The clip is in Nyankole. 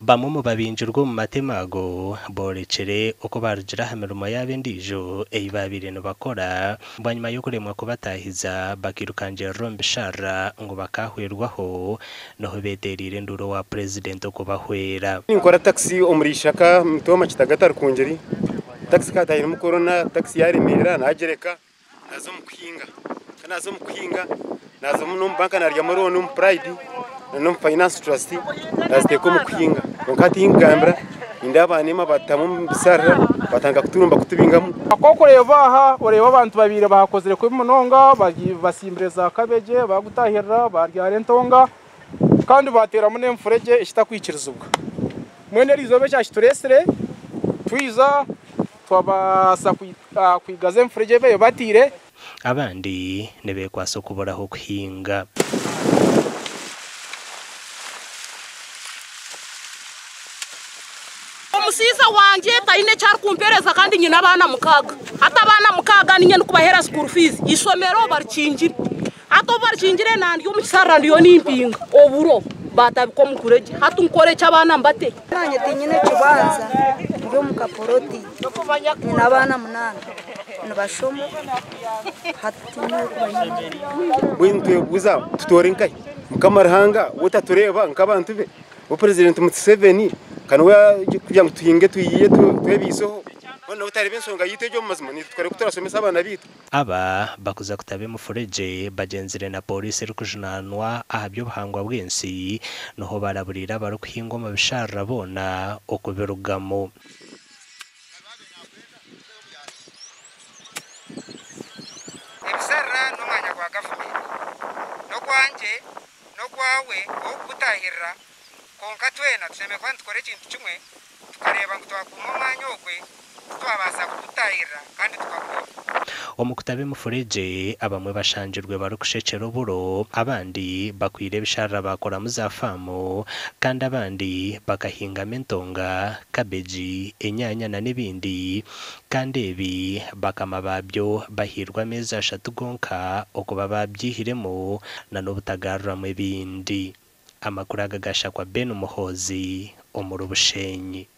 Bamwe omu babingirwe omu matema ago boorekire oku baarugire aha mirimo yaabo endiijo ei baabaire nibakora bwanyima y'okuremwa kubataahiza bakiirukangirira omu bisharara ngu bakaahwerwaho niho beeteereire enduuru owa Purezidenti okubahwera. Ninkora takisi omuri Ishaka Mitooma Kitagata Rukungiri. Takisi ku hataahiremu korona takisi yaaremeera naagireka naaza omu kuhinga. Ku naaza omu kuhinga naaza n'omu banka naaryamu looni omu Pride n'omu Finance Trust naaziteeka omu kuhinga. Kwonka hati nkugambira nindeeba ba NEMA baatutamu omu bisharara baatandika kuturumba kutubingamu. Nk'okureeba aha oreeba abantu babaire bahakozire kubi munonga basimbire za kabegye bagutahirira babyara entonga kandi bateeramu n'enfuregye ekitakwikirizibwa. Mbwenu eriizooba ekyakitureetsire twija twabaasa kwigaza enfuregye ei babaire bataire. Abandi nibeekwatsa okuburaho kuhinga. Omushaija wangye taine eki arikumpereza kandi nyine abaana mukaaga. Hati abaana mukaaga niinye ndikubaheera school fees. Eishomero barikingire. Hati obu barikingire nandya omu kisharara ndiyo nimpinga oburo baatabika omu kuregye. Hati nkore ki abaana mbate? Naanye tinyine kibanja ndi omu kaporoti nyine abaana munaana nibashoma hati tihaine orikubahindura. Mbwenu nitwebuuza tutoore nkahi? Mukama Ruhanga we tatureeba nk'abantu be? We Purezidenti Museveni ka niwe arikugira ngu tuhinge twiiye twebaiseho, hoona nawe tareeba enshonga yaitu egyo omu mazima naitwe tukareeba oku turashomesa abaana baitu. Aba bakuza kutaba emufuregye bagyenzire na pooriisi erikujunaanwa aha by'obuhangwa bw'ensi niho baraburiire abarikuhinga omu bisharara boona okubirugamu. Ebisharara n'omwanya gwa gavumenti. N'ogwangye, n'ogwawe ow'okugutaahirira, kwonka twena tushemereire kuba nitukora ekintu kimwe tukareeba ngu twakuuma omwanya ogwe titwabaasa kugutaahirira kandi tukaguhwa. Omu kutaba emufuregye, abamwe bashangirwe barikushekyera oburo, abandi bakwire ebisharara baakoramu za faamu kandi abandi bakahingamu entonga, kabegi, enyaanya n'ebindi kandi ebi bakama baabyo bahairwe ameezi ashatu gonka okuba baabyihiremu n'obutagaruramu ebindi. Amakuru aga gashakwa Ben Muhoozi omuri Bushenyi.